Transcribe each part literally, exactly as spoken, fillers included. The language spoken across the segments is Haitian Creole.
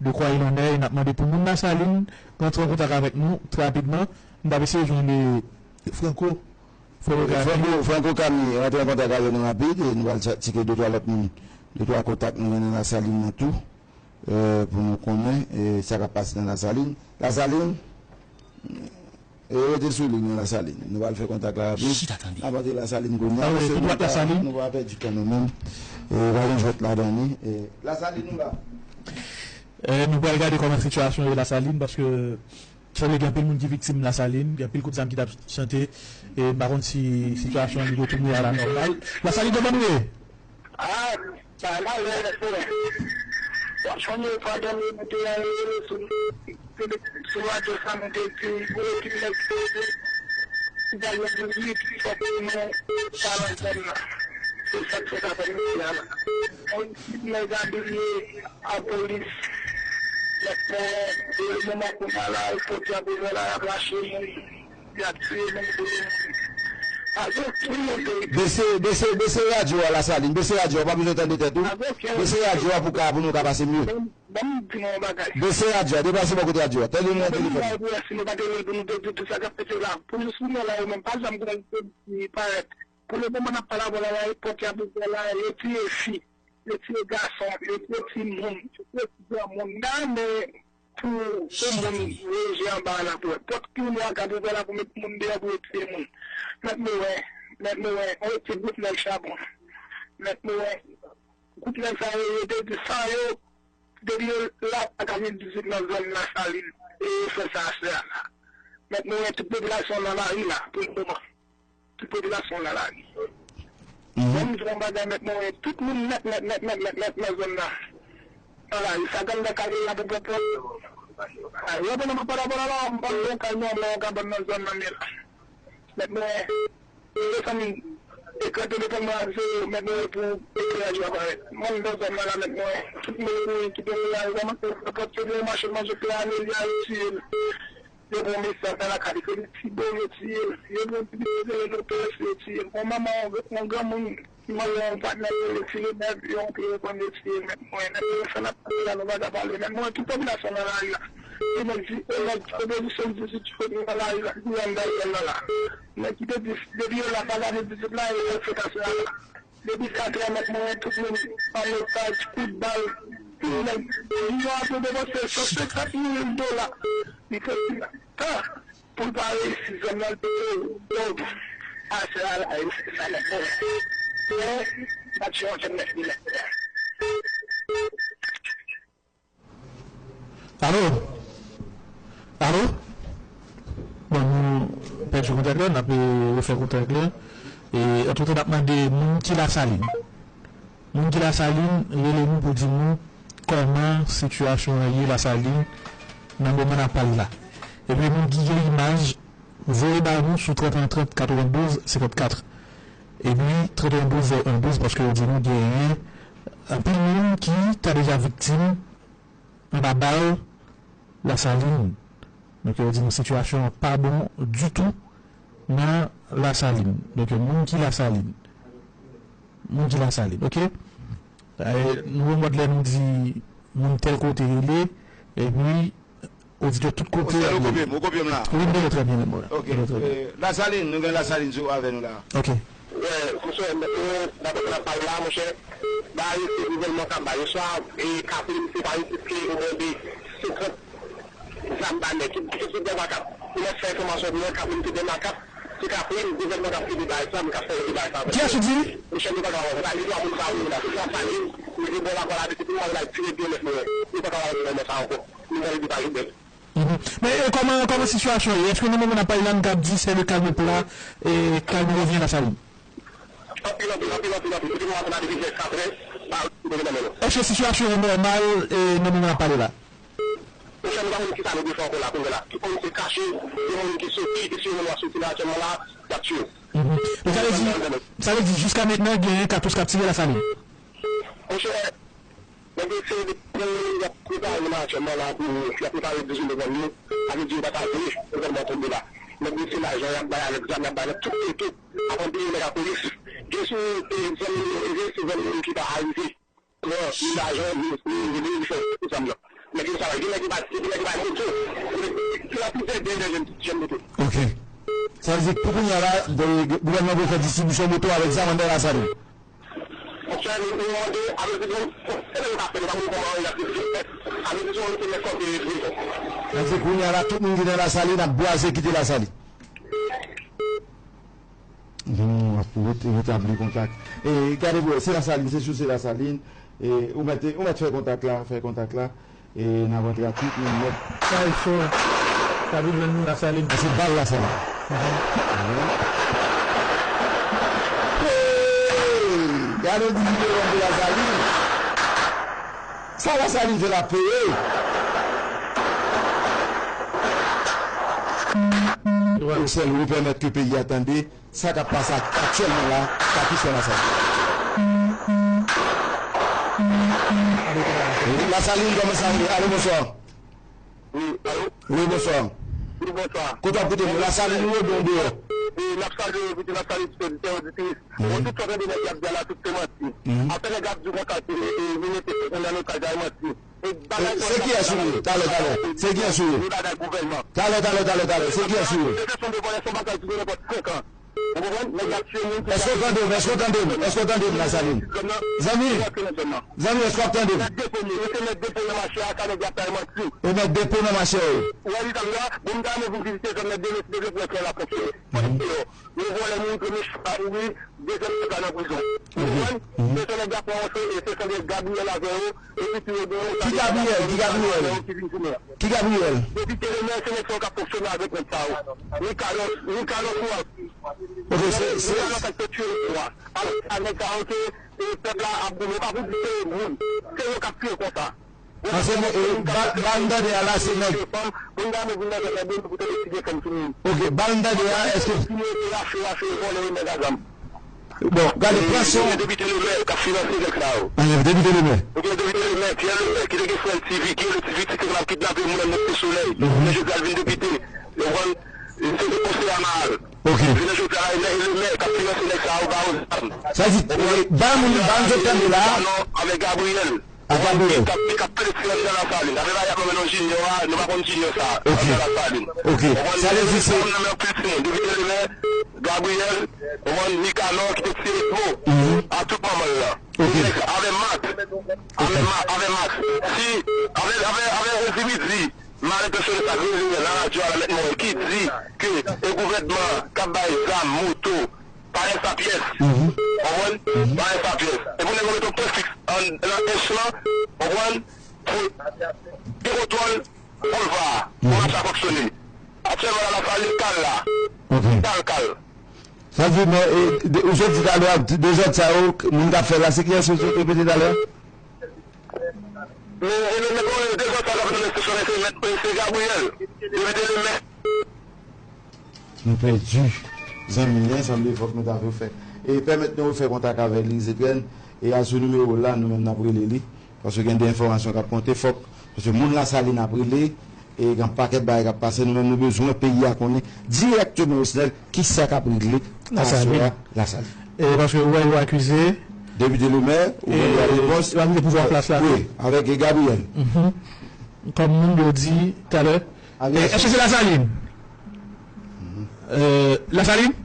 de Kwayilannè, e n ap mande pou moun Lasalin rantre an kontak avèk nou trè rapidman. M t ap eseye jwenn, e, Franco. Franco Kami. Franco, Franco Kami rantre an kontak avèk nou rapid, e nou pral tcheke de twa lòt moun, de twa kontak nou gen nan Lasalin nan tou, e, pou nou konnen, e, sa k ap pase nan Lasalin. Lasalin, e, rete sou liy nan Lasalin. Nou pral fè kontak la rapid. Chita tande. N ap antre Lasalin kounye a, paske nou pa, nou pa pèdi tan nou menm. E, pa gen jwèt ladan li. E, Lasalin, nou la. E, nou pral gade kòman sitiyasyon ye Lasalin, paske sanble gen anpil moun ki viktim Lasalin, gen anpil kout zam ki t ap chante, e m pa konn si sitiyasyon an li retounen a la nòmal. Lasalin, kòman nou ye? Ah, sa la, lè, lè, lè. Bon, sonje pandan nou te ale sou, sou radyo sa, nou te di, pou yo di nèg yo, si ta gen dizwit, fòk nou pa nan zòn nan. Se sa k fè sa fè misye a la. On ti nèg abiye an polis. Mèt mwen, e moman kounye a la, e podyab ouvè la, y ap rache moun, y ap tiye moun, touye moun. Avan, tout moun te. Bese, bese, bese radyo a, Lasalin, bese radyo a, w pa bezwen tande tèt ou. Bese radyo a pou ka, pou nou ka pase mye. Ban m, ban m di nou yon bagay. Bese radyo a, deplase bò kote radyo a. Tande nou nan telefòn. Pou nou pa te lè pou nou te di tout sa k ap pete la. Pou jis kounye a la, yo menm, pa janm gen yon ti parèt. Pou le moman n ap pale avè w la, la, epòt y ap ouvè la, yo tiye fi, yo tiye gason, yo tiye timoun, yo tiye ti granmoun. Nan men pou, pou moun reje anba la pou wè. Pòt ki ouvè a k ap ouvè la pou met moun deyò pou yo tiye moun. Mèt mwen wè, mèt mwen wè, on ti gwoup nèg chabon. Mèt mwen wè, gwoup nèg sa yo, yo te di san yo, depi yo la, pa ka vin vizit nan zòn Lasalin, e yo fè sa aswè a la. Mèt mwen wè tout popilasyon nan lari la, pou le moman. Tout popilasyon nan lari. Bon, m di yon bagay, mèt mwen wè tout moun nèt, nèt, nèt, nèt, nèt, nèt nan zòn nan. Nan lari, sa gannda kale la pou pran pran. Yo pran nan papa la, papa la, m pa yon kay non, m pa yon kabann nan zòn nan, men la. Mèt mwen wè, desann, ekran telefòn mwen ak zewo, mèt mwen wè pou ekleraj yo aparèt. Mwen nan zòn nan la, mèt mwen wè tout moun ki te la, yo kòmanse fè pòt yo, yo mache manje pla, yo tiye l. Yo pran mesaj nan lakay li, se li ti bo, yo tiye l. Yo pran ti bebe, yo pran pès, yo tiye l. Bon, manman, yon, yon granmoun, ki mande yon patnè, yo tire nèg, yo antre, yo pran, yo tiye nèg mwen. Nèg mwen, sa n ap pale la, nou pa ka pale. Nèg mwen, tout popilasyon nan lari la. E nèg di, e nèg opozisyon di, di, di, nan lari la, di, anndan zòn nan la. Nèg ki te di, depi yo la, pa gade vizit la, e yo fè fèt aswè a la. Depi katrè, mèt mwen, tout moun an otaj, kout bal, tout nèg, Giyon ap depanse san senkant mil dola. Li fè tan pou l pa reyisi zòn nan, l te dòmi. Aswè a la, e se sa mèt mwen. Men, match yo antre nèt li nèt. Alo? Alo? Bon, nou pèdi kontak la, n ap, e, refè kontak la. E, antretan, n ap mande moun ki Lasalin. Moun ki Lasalin, rele nou pou di nou kòman sitiyasyon an ye Lasalin nan moman n ap pale la. Epi moun ki gen imaj, voye ba nou sou trant et un trant, quatre-vingt-douze cinquante-quatre. Epi trant et un douze zéro un douze, paske yo di nou genyen anpil moun ki ta deja viktim anba bal Lasalin. Donk, yo di nou sitiyasyon an pa bon ditou nan Lasalin. Donk, moun ki Lasalin. Moun ki Lasalin, oke? E, nou remòd lè nou di moun tèl kote rele, epi oditè tout kote ap rele. Ou kopye m, ou kopye m la. Wi, m rele trè byen, men mwen. Oke. Lasalin, nou gen Lasalin sou avè nou la. Oke. Wè, monchè, mèt mwen, daprè sa n ap pale la, monchè, ba yo se gouvènman k ap ba yo. Swa, e, Kaprin, se pa yo ki mande senkant zam ba nèg, ki, ki se de makak. Pou mwen fè enfòmasyon pou mwen, Kaprin se de makak, se Kaprin, gouvènman k ap fini bay zam, k ap fè yo bay zam. Kiyès ou di? Monchè, nou pa ka wè, ba yo dwa moun sa yo la, se sa sa ye, yo se bò lakòl avèk yo, pou mwen la tire byen nèt mwen, nou pa ka wè gouvènman sa ankò. Nou pral di pa yo bèl. Mhm. Men, e, kòman, kòman sitiyasyon ye? Èske nan moman n ap pale la, n kab di c'est le calme plat, e, calme revient Lasalin? Anpil, anpil, anpil, anpil, anpil. Depi mwen antre nan divizyon katrè, ba yo nan men nou. Èske sitiyasyon an nòmal, e, nan moman n ap pale la? Monchè, nou pa konn kisa nou dwe fè ankò la, kounye a la. Tout moun se kache, gen moun ki soti, e si yo menm yo soti la, aktyèlman la, y ap tiye yo. Mhm. Donk, sa vle di, sa vle di, jiska mentnan, genyen katouch k ap tire Lasalin? Monchè, nèg yo eseye de pran, y ap prepare yo la aktyèlman la pou, y ap prepare dizwit novanm yo, sa vle di yo pa ta vle gouvènman tonbe la. Nèg yo se lajan y ap bay avèk zam y ap bay nan tout kote, ap anpile nèg ak polis. Gen sou, e, zòn yo rive, se zòn yo ki pa arive pran ni lajan, ni, ni, ni, ni fè zam nan. Nèg yo sa, gen nèg yo bay, gen nèg yo bay moto. Gen anpil jèn, jèn, jèn moto. Ok. Sa vle di, pou kounye a la, gouvènman pral fè distribisyon moto avèk zam anndan Lasalin. Monchè, nou, nou mande, avèk nou, se nou ka fè, nou pa konn kòman y ap distribye. Avèk nou, se nèg kòm yo. Sa vle di, kounye a la, tout moun ki nan Lasalin ap bwaze kite Lasalin. Nou ap ret-, retabli kontak. E, gade pou wè, se Lasalin, se sou se Lasalin. E, ou mèt, ou mèt fè kontak la, fè kontak la. E, n ap antre ak tout moun nèt. Sa e cho. Sa vin jwenn nou Lasalin. A, se bal Lasalin. Hey! Gade yon ti videyo de Lasalin. Sa Lasalin fè l ap peye. Ou sèl ou pèmèt ke peyi a tande sa k ap pase ak-, aktyèlman la, pa ki fè Lasalin. Lasalin, kòman sa ye? Alo, bonswa. Wi, alo? Wi, bonswa. Wi, bonswa. Kote w ap koute nou? Lasalin ou oubyen deyò? Wi, n ap salye, epi n ap salye tout oditè, oditris. Bon, tout sa tande nèg y ap di a la, tout se manti. Apre nèg ap di w konsa, e, e, nou mete nan otaj la, e manti. Se kiyès ou ye? Talè, talè. Se kiyès ou ye? Talè, talè, talè, talè. Se kiyès ou ye? Èske w tande m? Èske w tande m? Èske w tande m, Lasalin? Zanmi, zanmi, èske w ap tande m? E mèt depo nan machè yo. Nou vòlè moun, premye chèf la mouri, dezyèm chèf la nan prizon. Ou konprann? Se, se nèg y ap ranse, e se, se nèg Gabriyèl avè yo, epi tou yo gen yon... Ki Gabriyèl? Ki Gabriyèl? Ki Gabriyèl? Depite lemè, se nèg sa yo k ap fonksyone avèk nèg sa yo. Ni Carlos, ni Carlos ou a. Ok, se, se... Ni Carlos ak te tiye yo a. Alò, sa nèg sa yo ke, e, pèp la ap goumen, pa pou di se moun. Se yo k ap tiye konsa. Paske mwen, e, ba, ba m tande a la, se nèg. Ok, ba m tande a, èske... Bon, gade, pran son. Depite lemè k ap finanse nèg sa yo. Anyen, depite lemè. Ou gen depite lemè, Pierre Lemè, ki te gen frè l Ti Viki, le Ti Viki te konn ap kidnape moun nan Site Solèy. Men jodi a l vin depite. Ou konprann? Se te konseye a Maal. Ok. Jounen jodi a la, e lemè k ap finanse nèg sa yo, ba yo zam. Sa di, e, ba moun, ba m zòt tande la. Avèk Gabriyèl. Avèk Gabriyèl. Ki t ap, ki t ap plede tire anndan Lasalin. Afè la, y ap nonmen non Junior a, nou pa konn Junior sa, anndan Lasalin. Ok. Sa vle di se... Depi te lemè, Gabriyèl, ou konprann, Nikanò ki te tire Edmo, a tout manman l lan. Ok. Avè Mak, avè Mak, avè Mak. Si, avè, avè, avè Rosie Midi, malentensyonnen sa, Rosie Midi, nan radyo a la, mèt mwen, ki di ke e gouvènman k ap bay zam, moto, pa pyès pa pyès. Konprann? Pa pyès pa pyès. E pou nèg yo mete yon pwen fiks an, nan H lan, konprann? Pou gen kontwòl boulva a, pou mache a fonksyone. Aktyèlman la, Lasalin kal la. Kal, kal. Sa vle di, men, e, de, ou sot di talè a, dezòd sa yo, moun k ap fè la, se kiyès ou sot repete talè a? Men, e, men, men, bon, dezòd sa k ap nan Site Solèy, se mèt, se Gabriyèl. Depite lemè. Nou pèdi zanmi, en, sanble fòk nou ta refè. E pèmèt nou refè kontak avè li, Zetrèn, e al sou nimewo la, nou menm n ap rele li, paske gen de enfòmasyon k ap monte, fòk, paske moun Lasalin ap rele, e gen pakèt bagay k ap pase, nou menm nou bezwen peyi a konnen dirèkteman, Osnèl, kisa k ap regle aswè a Lasalin. E paske ou wè yo akize depite lemè, ou wè yo repons, yo akize pouvwa an plas la tou. Wi, avèk Gabriyèl. Kòm moun yo di talè. E, èske se Lasalin? Euh, Lasalin?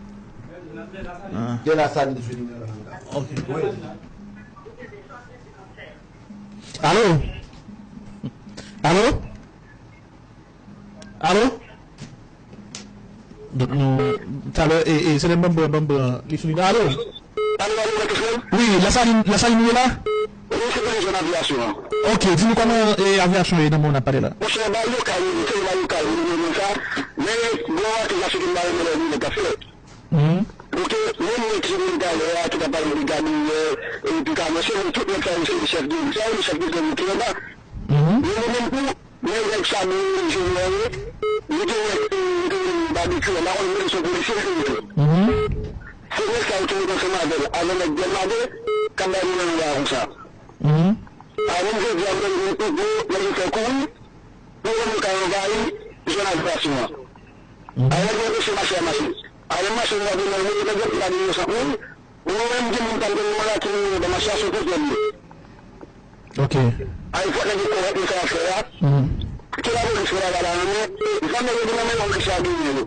Gen Lasalin sou nimewo la. Ok. Wi. Alo? Alo? Alo? Donk nou, talè, e, e, se lè m ban m pran, ban m pran li sou nimewo. Alo? Alo, alo, mèt Osnèl? Wi, Lasalin, Lasalin ou ye la? Wi, se pou zòn aviyasyon an. Ok, di nou kòman, e, aviyasyon ye nan moman n ap pale la. Monchè, ba lokal, se ba lokal, nou menm sa. Men, bon, akizasyon ki m ba yo, men lè li ka fèt. Ok, menm nèg ki vin talè a, ki ta pale de Gabriyèl, e pi ka, men se nou tout nèg sa yo, se chèf de, sa yo, chèf de gang ki anba. Men nou menm tou, men nèg sa nou, Junior yo, li te wè, li te wè Babekyou, m pa konnen si se yon polisye li te ye tou. Se nèg sa yo ki rete ansanm avè l, avè nèg Dèlmagè, k ap bay nou nan bagay konsa. A menm jodi a, nou menm nou tout, nou, nou fè kouri, pou yo ka anvayi zòn aviyasyon an. A yo anpeche mache a mache. A menm mache nou ap vin nan, nou mete nèg yo ki pa gen inosan kouri, nou menm gen moun k ap gen moun la ki mouri nan mache a, se yon pwoblèm li ye. Ok. Ay, fòk nèg yo kòrèk nan sa y ap fè a. Mhm. Ke lapolis fè travay la, men zam nèg yo gen nan men yo, Richard genyen yo.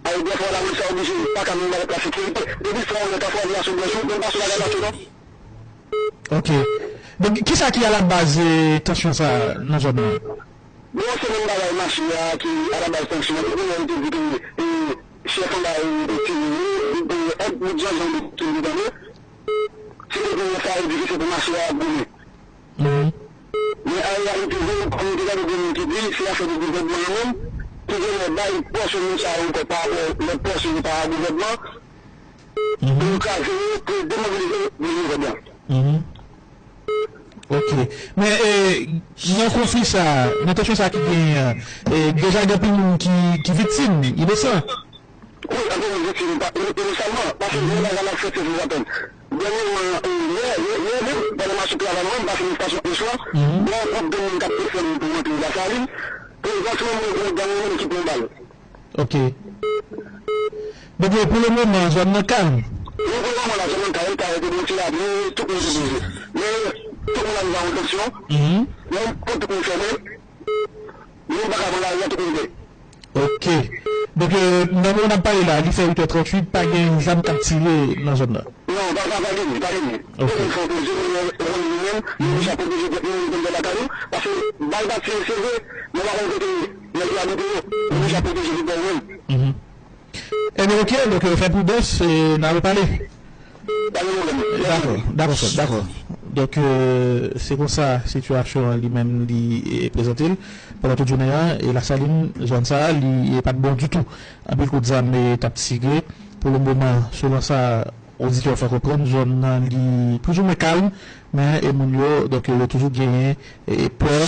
Ay, dèfwa lapolis la oblije pa ka menm avèk la sekirite. Depi fè yon lòt afwa, vin asou bwè sou, menm pa sou bagay la tou non. Ok. Donk, kisa ki alabaz, eh, tansyon sa a nan zòn nan? Bon, se menm bagay mache a ki alabaz tansyon an. Depi lè yo te di ke, eh, chèf anba yo te tire yo, eh, eh, ant bout janjan de tire yo. Se te pou sa yo di ke se pou mache a ap goumen. Mhm. Men an reyalite, vre, kòm te gen de moun ki di, se afè de gouvènman an menm, ki genlè bay pòsyon moun sa yo ankò pa rapò lòt pòsyon ki pa gouvènman. Mhm. Pou yo kraze yo, pou yo demobilize yo, vin jwenn zòd la. Mhm. Ok. Men, eh, nan konfli sa a, nan tansyon sa a ki genyen an, eh, deja gen anpil moun ki, ki viktim, inosan. Wi, anpil moun viktim, pa, inisyalman, paske gen yon bagay m ap soti sou zatann. Dènyèman, eh, yè, yè, yè menm, pandan m ap sot travay mwen, m pase nan estasyon pech lan, mhm, gen yon gwoup de moun k ap eseye pou rantre Lasalin. Prezanteman, mwen gen yon gang menm ki pran bal. Ok. Donk, eh, pou le moman, zòn nan kalm? Wi, pou le moman, la, zòn nan kalm, parèt gen yon ti lapli, tout moun te poze. Men, tout moun ap viv an tansyon. Mhm. Men, pou tout moun fèmen, moun pa ka pran lari a, tout moun dèyè. Ok. Donk, eh, nan moman n ap pale la, li fè uit è tranntuit, pa gen zam k ap tire nan zòn nan? Non, pa, pa, pa genyen, pa genyen. Ok. Tout moun fè poze, nou wè, nou wè li menm, nou deja pwoteje tèt nou, nou konn fè lakay nou, paske bal pa tire, se vre, men pa konn kote nèg yo abite yo, nou deja pwoteje tout bò nou menm. Mhm. Ebyen, ok, donk, eh, fè pridans, eh, n a repale. Pa gen pwoblèm. Dakò, dakò, frè m, dakò. Donk, eh, se konsa sitiyasyon an li menm li, eh, prezante l pandan tout jounen an, e Lasalin, zòn sa a, li, eh, pa t bon ditou. Anpil kout zam, eh, t ap tire. Pou le moman, selon sa oditè yo fè konprann, zòn nan li plizoumwen kalm, men, eh, moun yo, donk, yo toujou genyen, eh, pè,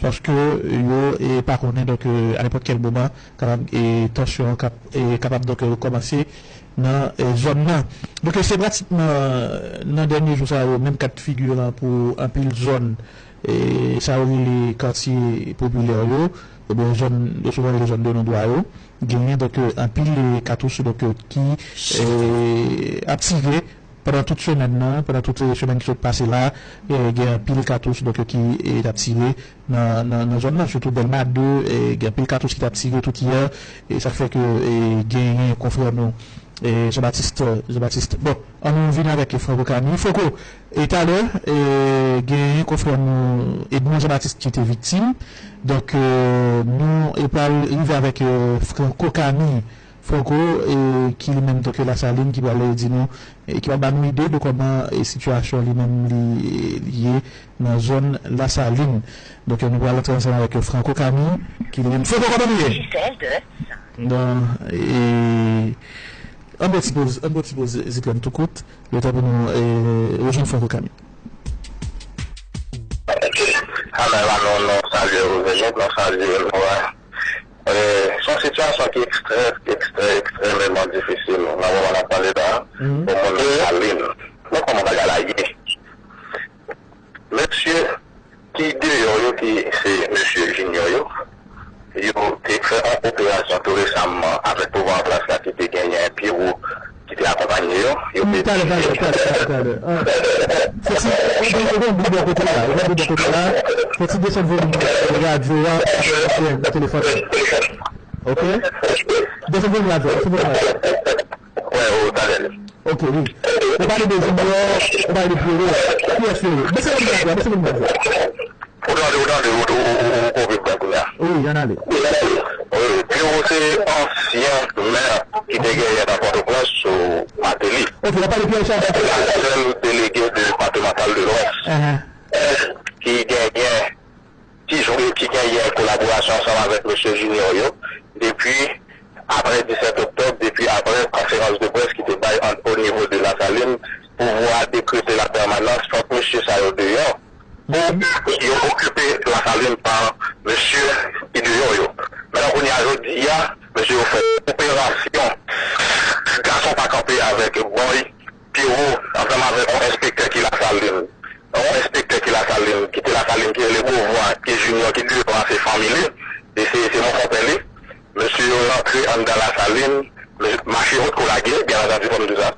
paske yo, eh, pa konnen, donk, eh, a nenpòt kèl moman, kapab, eh, tansyon an kap-, eh, kapab, donk, eh, rekòmanse nan, eh, zòn nan. Donk, eh, se pratikman nan dènye jou sa yo, menm ka de figi lan pou anpil zòn, eh, sa yo rele katye popilè yo, oubyen zòn, yo souvan rele zòn de non dwa yo, genyen, donk, eh, anpil, eh, katouch, donk, eh, ki, eh, ap tire pandan tout semèn nan, pandan tout, eh, semèn ki sot pase la, eh, gen anpil katouch, donk, ki, eh, t ap tire nan, nan, nan zòn nan, sitou Dèlma de, eh, gen anpil katouch ki t ap tire tout yè, e sa k fè ke, eh, genyen konfrè nou, eh, Jean-Baptiste, Jean-Baptiste. Bon, ann nou vin avèk Franco Camille. Franco, e talè, eh, genyen konfrè nou Edmond Jean-Baptiste ki te viktim. Donk, eh, nou, eh, pral rive avèk, eh, Franco Camille. Franco, eh, ki li menm, donk, Lasalin, ki pral, eh, di nou, eh, ki pral ba nou ide de kòman, eh, sitiyasyon li menm li, li ye nan zòn Lasalin. Donk, eh, nou pral antre ansanm avèk, eh, Franco Camille, ki li menm. Franco, kòman nou ye? Nan, eh, ann pran ti poz, ann pran ti poz, Ziklan, tou kout, letan pou nou, eh, rejwenn Franco Camille. Kanal la, nou, nou salye Roseline, nou salye Nora. Eh, se yon sitiyasyon ki ekstrè, ekstrè, ekstrèmeman difisil nan moman n ap pale la, pou moun nan Lasalin. Men kòman bagay la ye? Mesye ki deyò yo, ki se mesye Junior yo, yo te fè yon operasyon tou resaman avèk pouvwa an plas la ki te genyen Pierrot ki te akonpanye yo, yo te... Talè, talè, talè, talè, talè. Ah, fò ti, ou gen, ou gen bri bò kote la, ou gen bri bò kote la. Fò ti desann volim radyo a, nan telefòn nan. Ok? Desann volim radyo a, desann volim radyo a. Wè, o, talè. Ok, wi. Ou pale de Junior, ou pale de Pierrot. Kiyès yo ye? Bese volim radyo a, bese volim radyo a. Ou tande, ou tande, ou, ou, ou, ou, ou konprann kounye a. Wi, ann ale. Wi, Pierrot se ansyen mè ki te genyen nan Pòtoprens sou Martelly. Ok, w ap pale Pierre Richard. Se te sèl delege depatmantal de Lwès ki genyen, ki jwe, ki genyen kolaborasyon ansanm avèk mesye Junior yo depi apre disèt oktòb, depi apre konferans de près ki te bay an, o nivo de Lasalin, pouvwa dekrete lapèmanans, fòk mesye sa yo deyò pou yo okipe Lasalin pa mesye ki deyò yo. Men kounye a jodi a, mesye yo fè operasyon gason pa kanpe avèk Boy Pierrot ansanm avèk yon enspektè ki Lasalin. Yon enspektè ki Lasalin, ki te Lasalin, ki rele Beauvoir, ki Junior, ki devan se fanmi li, e se, se monfrè li. Mesye yo rantre anndan Lasalin, mesye, mache potko lage, byen antandi, fò m di sa.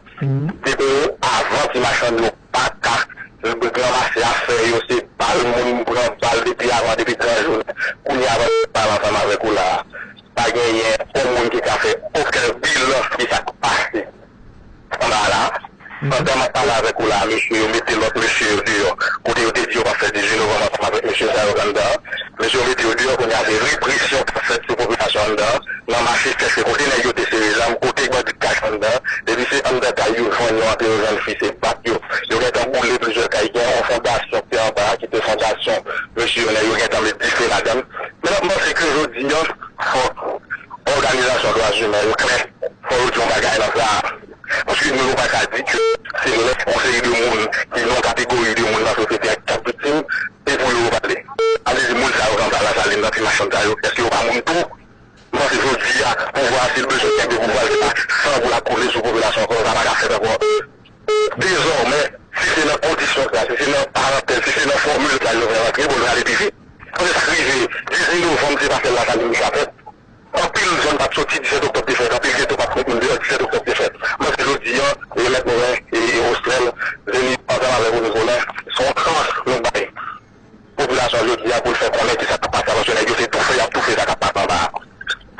Depi avan ti machann yo pa ka Ranmase afè yo, se bal moun pran bal depi avan, depi gran jounen. Kounye a, pandan m pale ansanm avèk ou la a, pa genyen yon moun ki ka fè okenn bilan sou sa k pase anba la. Pandan m ap pale avèk ou la a, mesye yo mete lòt mesye yo deyò. Kote yo te di yo p ap fè dizuit novanm ansanm avèk mesye sa yo k anndan an, mesye yo mete yo deyò. Kounye a, se represyon k ap fèt sou popilasyon anndan an. Nan mache chèche kote nèg yo te sere zam, kote bandi t kache anndan. Depi se anndan kay yo jwenn yo, antre yo jwenn fi, se bat yo. Yo gentan boule plizyè kay. Gen yon fondasyon ki te anba a, ki te fondasyon mesye yo, nèg yo gentan met dife ladan l. Men n ap panse ke jodi a, fòk òganizasyon dwa imen yo klè. Fò yo di yon bagay nan sa a. Paske nou, nou pa ka di ke se lè yon seri de moun ki nan yon kategori de moun nan sosyete a ki t ap viktim, se pou yo pale. Sa vle di moun sa yo k anba Lasalin nan, ti machann sa yo, èske yo pa moun tou? M panse jodi a, pouvwa a, si l bezwen kenbe pouvwa l, se pa san pou l ap koule sou popilasyon ankò, sa pa ka fèt ankò. Dezòmè, si se nan kondisyon sa, si se nan parantèz, si se nan fòmil sa yo fè rantre, bon, nou ale pi vit. Paske sa k rive dizuit novanm, se pa sèl Lasalin li ka fèt. Anpil zòn p ap soti disèt oktòb te fèt, anpil geto p ap fout moun deyò disèt oktòb te fèt. M panse jodi a, e Mèt Moren, e, e Osnèl, Zenith, ansanm avèk Rony Colin, se yon chans nou bay popilasyon jodi a pou l fè konnen kisa k ap pase a, paske nèg yo se toufe y ap toufe sa k ap pase anba a.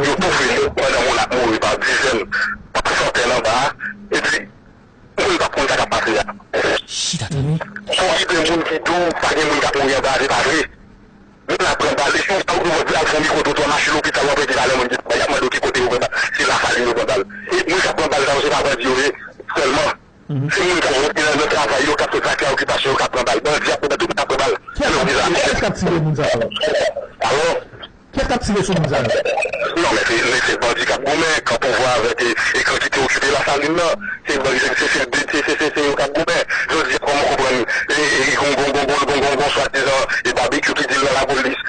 Yo toufe yo pandan moun ap mouri pa dizèn, pa santèn anba a, epi moun p ap konn sa k ap pase a. Chita tande. Fò w kite moun ki di w pa gen moun k ap mouri anba a, se pa vre. Moun ap pran bal, e si w pa ou al fè yon mikwo twotwa, mache lopital, w ap rete talè moun ki pran bal, y ap mande w ki kote yo pran bal, se Lasalin yo pran bal. E moun k ap pran bal sa yo, se pa bandi yo ye sèlman. Se moun k ap rete nan, nan travay yo, k ap fè zafè okipasyon yo, k ap pran bal. Bandi ap pran bal, tout moun ap pran bal. Kiyès k ap tire moun sa yo? Alò? Kiyès k ap tire sou moun sa yo? Non, men se, men se bandi k ap goumen, kan pouvwa avèk e, e kan ki te okipe Lasalin nan. Se bandi, se, se, se, se, se, se yo k ap goumen. Jodi a, kòman w konprann, e, e, gon, gon, gon swadizan, e babekyou ki di l nan lapolis.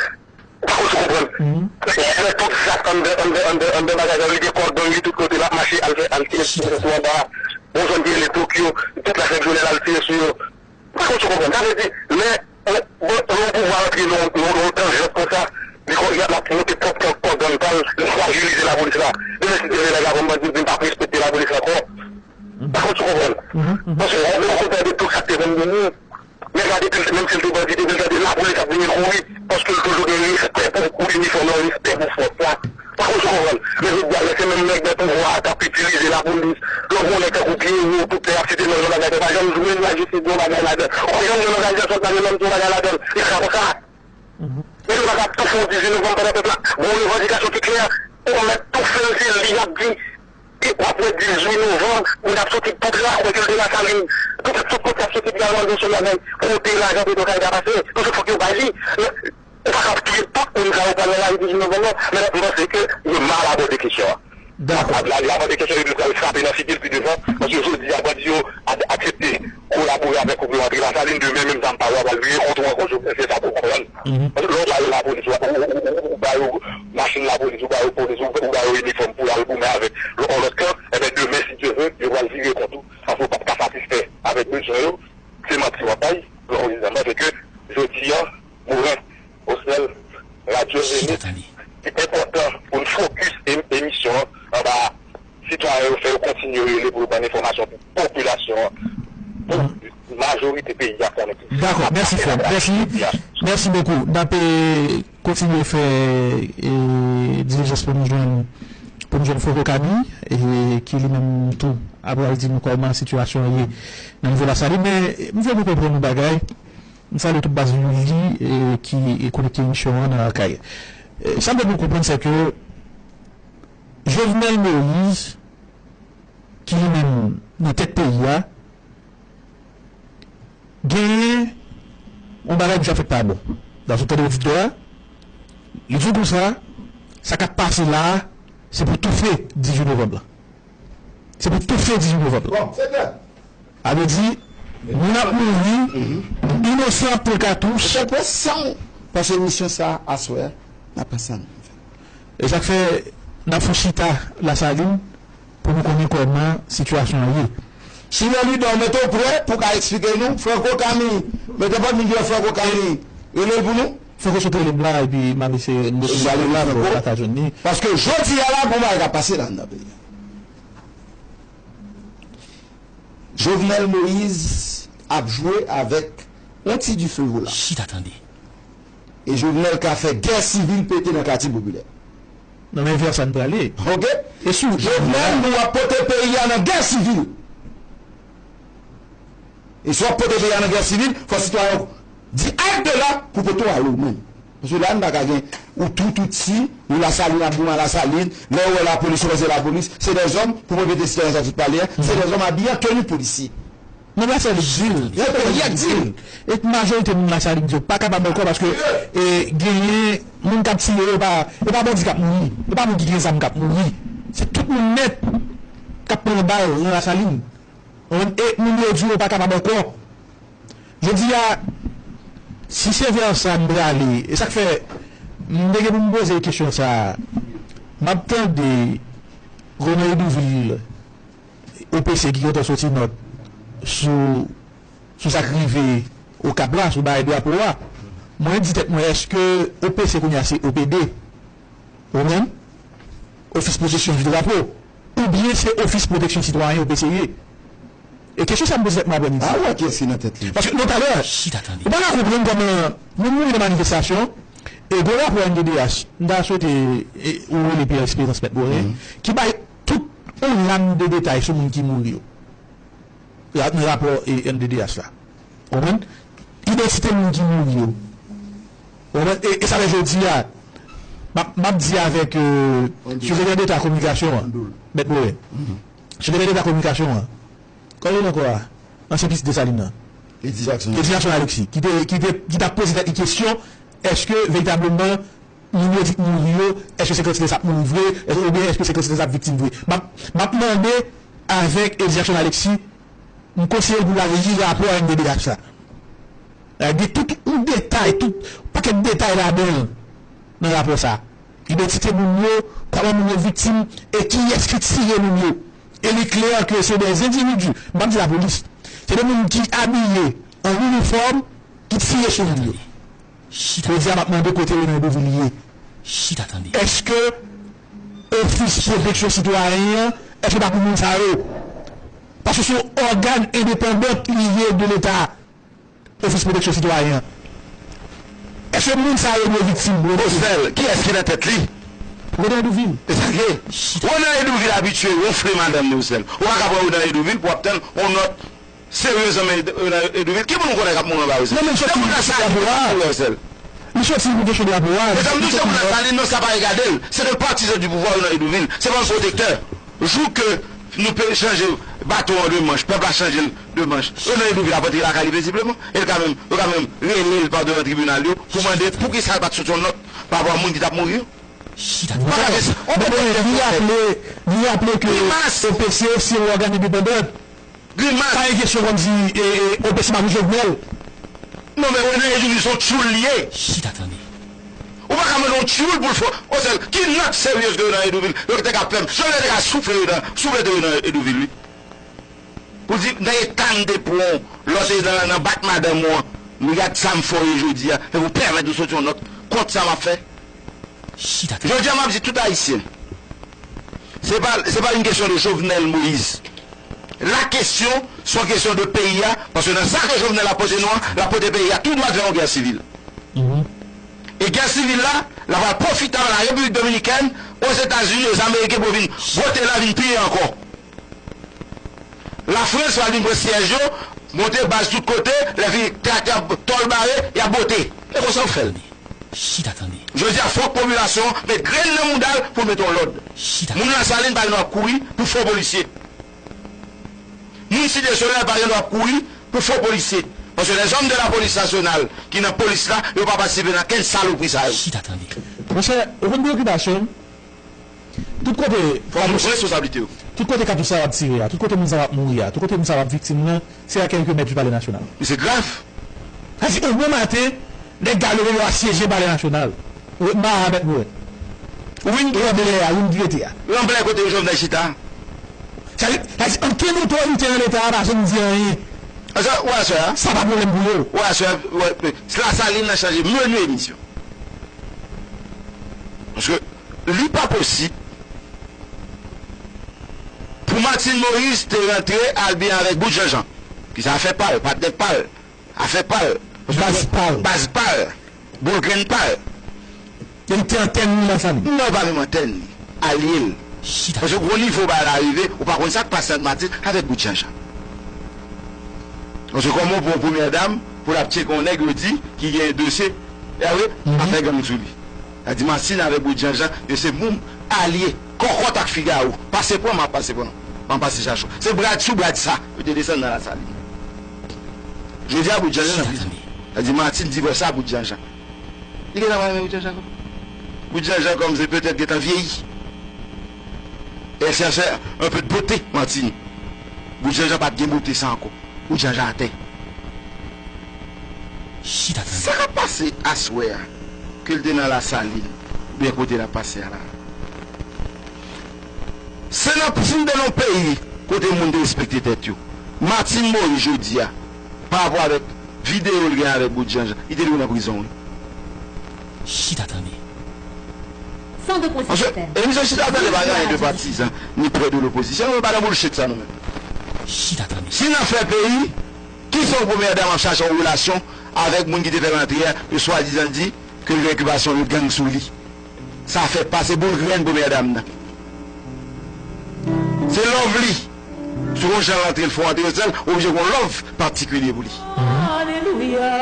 Ou pa konn si w konprann. Li fè tout zak anndan, anndan, anndan, anndan bagay la, li gen kò gang li tout kote, l ap mache, al fè, al tire sou anba. Bon, zòn ki rele Tokyo, tout la fèk jounen l al tire sou yo. Ou pa konn si w konprann. Sa vle di, lè yon, bon, yon pouvwa antre nan, nan, nan yon tanjans konsa, li kon, y ap, l ap monte pwòp kò, kò gang pa l, li frajilize lapolis la. Demen, si Dye vle, nèg la konn bandi, li p ap respekte lapolis ankò. Ou pa konn si w konprann. Paske, lè w konprann de tout sa k te konn genyen, nèg la depi l, menm si l te bandi, depi l tande lapolis ap vini kouri, paske l toujou gen respè pou, pou inifòm lan, respè pou fòs la. Pa konn si w konprann. Men jodi a, lè se menm nèg nan pouvwa a k ap itilize lapolis, lè w gen yon nèg tankou Pierrot, tout lè y ap site non l nan bagay, pa janm jwenn lajistis di yon bagay ladan. Ou pa janm jwenn òganizasyon k pa gen non l di yon bagay ladan l. E sa konsa. Men yo pa ka tou fè yon dizuit novanm pandan pèp la gon revandikasyon ki klè. Ou mèt tou fè l, se li y ap di. E w ap wè dizuit novanm, moun ap soti tout la, kwè ke l te Lasalin. Tout, tout kote ap soti pou y al mande yon sèl bagay. Kote lajan Petwokaribe a pase? Paske fòk yo bay li. Ou pa ka ap touye tout moun sa yo pral nan lari dizuit novanm nan, men m panse ke yo mal abòde kesyon an. Dakò. L ap abòde kesyon epi l pral frape nan figi l pi devan, paske jodi a bandi yo a-, aksepte kolabore avèk ou pou yo antre Lasalin, demen menm zam pa yo a pral vire kont ou ankò, Jovenel, se sa pou w konprann. Paske lè w ba yo lapolis, ou, ou, ou, ou ba yo machin lapolis, ou ba yo polis, ou, ou ba yo inifòm pou y al goumen avèk yon lòt kan, enben demen, si Dye vle, yo pral vire kont ou, paske w p ap ka satisfè avèk bezwen yo, se manti w ap bay, lè w di zam nan, se ke jodi a, Moren, Osnèl, Radyo Zenith, li enpòtan pou n fokis e-, emisyon an anba sitwayen yo, fè yo kontinye rele pou yo ban enfòmasyon pou popilasyon an, pou majorite peyi a konnen ki sa k ap pase la. Dakò, mèsi frè m. Mèsi. Mèsi bokou. N ap, e, kontinye fè, e, dilijans pou nou jwenn, pou nou jwenn Franco Camille, e, ki li menm tou ap pral di nou kòman sitiyasyon an ye nan nivo Lasalin. Men, e, m vle nou konprann yon bagay. M salye tout baz Lili, e, ki, e, konekte emisyon an nan lakay. E, sa m vle nou konprann, se ke Jovenel Moïse, ki li menm nan tèt peyi a, genyen yon bagay ki fèk pa bon. Paske w tande Odidò a, li di w konsa, sa k ap pase la a, se pou toufe dizuit novanm lan. Se pou toufe dizuit novanm lan. Bon, se klè. Sa vle di, moun ap mouri, inosan ap pran katouch. Sèl pwen san, paske emisyon sa a, aswè a, n ap ansanm. E sa k fè, n ap fè yon chita Lasalin pou nou konnen kòman sitiyasyon an ye. Sinon, lidè w mete w prè pou w ka eksplike nou, Franco Camille, mete w prè, Franco Camille, rele l pou nou. Franco sot rele m la, epi m ap eseye mete l la pou w pa ta jwenn li. Paske jodi a la, gon bagay k ap pase la nan peyi a. Jovenel Moïse ap jwe avèk On ti dife vola. Chita tande. E Jovenel ka fè gè sivil pete nan katye popilè. Nan men Versa n prale. Oke? E sou Jovenel, nou ap pote peyi a nan gè sivil. E si w ap pote peyi a nan gè sivil, fò sitwayen yo di halte la pou pote w ale w menm. Paske la, n pa ka gen ou tout outi, nou Lasalin ap goumen a Lasalin, lè yo wè lapolis, yo panse lapolis, se dèzòm, pou repete sitwayen sa tout pale a, se dèzòm abiye an teni polisye. Non, la se dil. Yo peyi a dil. E majorite moun Lasalin yo pa kapab ankò paske e, genyen moun k ap tire yo, pa, e pa bandi k ap mouri. E pa moun ki gen zam k ap mouri. Se tout moun nèt k ap pran bal nan Lasalin. Konprann? E moun yo di yo pa kapab ankò. Jodi a, si se Versa n prale, e sa k fè m te gen pou m poze kesyon sa a, m ap tande Renan Hédouville, O P C ki gentan soti nòt sou, sou sa k rive Okap la, sou bagay drapo a. Mwen di tèt mwen, èske O P C kounye a se O P D? Ou menm? Ofis Pwoteksyon di Drapo. Oubyen se Ofis Pwoteksyon Sitwayen, O P C ye? E kesyon sa m poze tèt mwen aprèmidi. A wè kiyès ki nan tèt li. Paske nou talè, ou pa ka konprann kòman moun mouri nan manifestasyon, e gwo rapò N D D H, m ta swete e, ou rele Pierre Espérance Mèt Morin, ki bay tout yon lam de detay sou moun ki mouri yo. Ra- Nan rapò e, N D D H la. Ou konprann? Idantite moun ki mouri yo. Ou konprann? E, e sa fè jodi a, m ap, m ap di avèk euh, Sekretè Deta Kominikasyon an, Mèt Morin. Sekretè Deta Kominikasyon an, kòman li ankò a? Ansyen pis Desalin nan. Eddy Jackson. Eddy Jackson Alexis, ki te, ki te, ki t ap poze tèt li kesyon, èske veritableman moun yo di k mouri yo, èske se kantite sa k mouri vre, èske, oubyen èske se kantite sa k viktim vre? M ap, m ap mande avèk Eddy Jackson Alexis, m konseye l pou l al li rapò N D D H la. L al gen tout yon detay, tout pakèt detay ladan l nan rapò sa. Idantite moun yo, kòman moun yo viktim, e kiyès ki tire moun yo. E li klè ke se de endividi, m p ap di lapolis, se de moun ki abiye an inifòm ki tire sou moun yo. Jodi a, m ap mande kote Renan Hédouville ye. Èske Ofis Pwoteksyon Sitwayen an, èske pa pou moun sa yo? Paske se yon ògàn endepandan li ye de Leta, Ofis Pwoteksyon Sitwayen an. Èske moun sa yo dwe viktim? Osnel, kiyès ki nan tèt li? Renan Hédouville. E sa k ye? Renan Hédouville abitye wonfle madanm li, Osnel. Ou pa ka pran Renan Hédouville pou w ap tann yon nòt serye zanmi Renan Hédouville. Ki moun ou konnen k ap mouri anba Osnel? Non, men l sòti pou kesyon drapo a. Li sòti pou kesyon drapo a. Mezanmi, nou se moun Lasalin, non, sa pa regade l. C'est un partisan du pouvoir, Renan Hédouville. Se pa yon pwotektè. Jou ke nou pe chanje baton an de manch, pèp la chanje l de manch, Renan Hédouville ap rantre lakay li pezibleman. E l ka menm, yo ka menm rele l pa devan tribinal yo pou mande poukisa l pa t soti yon nòt pa rapò a moun ki t ap mouri yo. Li raple, li raple ke O P C se yon ògàn endepandan. Grimas. Pa gen kesyon kòmsi e, e, O P C pa pou Jovenel. Non, men Renan Hédouville se yon tchoul li ye. Chita tande. Ou pa ka mande yon tchoul pou l fè. Osnel, ki nòt serye ke Renan Hédouville yo te ka fè m? Jovenel te ka soufle Renan, souflete Renan Hédouville, wi. Pou l di, nan eta m te pran w, lè w te nan, nan bat madanm ou an, men gad sa m fè w ye jodi a, e pou pèmèt ou soti yon nòt kont sa m ap fè. Jodi a, m ap di tout Ayisyen, se pa, se pa une question de Jovenel Moïse. La question, se yon kesyon de peyi a, paske nan sa ke Jovenel ap pote nou an, l ap pote peyi a tou dwat vè yon gè sivil. E gè sivil la, l ap pral pwofite a la Repiblik Dominikèn, Ozetazini, Ozamerike pou vin vote la, vin piye ankò. Lafrans pral vin pran syèj yo, monte baz tout kote, lè fini traktè ap tòl bare, y ap bote. E konsa yo fè l. Chita tande. Jodi a, fòk popilasyon an met grenn nan mouda l pou l mete yon lòd. Chita tande. Moun Lasalin pa gen dwa ap kouri pou fo polisye. Moun Site Solèy pa gen dwa ap kouri pou fo polisye. Paske lèzòm de la polis nasyonal ki nan polis la, yo pa patisipe nan kenn salopri sa yo. Chita tande. Monchè, ou konn preokipasyon m? Tout kote, fò w pran responsablite w. Tout kote katouch sa yo ap tire a, tout kote moun sa yo ap mouri a, tout kote moun sa yo ap viktim nan, se a kèlke mèt du Palais National. Men se grav. Sa di, o bon maten, nèg Galo yo asyeje Palais National. Ou ret mare avèk nou, wè. Ou vin lanblè a, ou vin grete a. Lanblè kote Jovenel chita. Sa di, sa di, ankenn otorite nan Leta a pa janm di anyen. Ou wè aswè a? Sa pa pwoblèm pou yo. Ou wè aswè a, wè, wè, Lasalin nan chanje meni emisyon. Paske li pa posib pou Martine Moïse te rantre al byen avèk Bout Janjan, ki se afè pa l, patnè pa l, afè pa l. Baz pa l. Baz pa l. Boul grenn pa l. Li te antèn li nan fanmi. Non, pa menm antèn li. Alye l. Paske gwo nivo bagay la rive, ou pa konn sa k pase ant Martine avèk Bout Janjan. Paske kòman w pran yon premyè dam pou l ap tcheke yon nèg yo di ki gen dosye, e apre, afè gang sou li. Sa di Martine avèk Bout Janjan, yo se moun alye, kòkòt ak figaro. Pase pran, m ap pase pran. M ap pase chacho. Se brad sou brad sa, yo te desann nan Lasalin. Jodi a, Bout Janjan nan prizon. Sa di Martine divòse a Bout Janjan. Li gentan pa renmen Bout Janjan ankò. Bout Janjan kòm se petèt gentan vyeyi. Elle cherchait un peu de beauté, Martine. Bout Janjan pa t gen bote sa ankò. Bout Janjan atè. Chita tande. Sa k ap pase aswè a, ke l te nan Lasalin, oubyen kote l ap pase a la? Se nan, si n te nan yon peyi kote moun te respekte tèt yo, Martine Moïse jodi a, pa rapò avèk videyo l gen avèk Bout Janjan, li te dwe nan prizon, wi. Chita tande. Paske emisyon Chita Tande pa gen anyen de patizan, ni pè de lopozisyon. Nou pa nan bullshit sa nou menm. Chita tande. Si n ap fè peyi, kisa yon premyè dam ap chache yon relasyon avèk moun ki te fè l antre a, yo swadizan di ke l gen okipasyon, yo gang sou li? Sa fè pa se boul grenn premyè dam nan. Se love li. Selon jan l antre, l fè w antre, sèl oblije gon love patikilye pou li. Alelouya.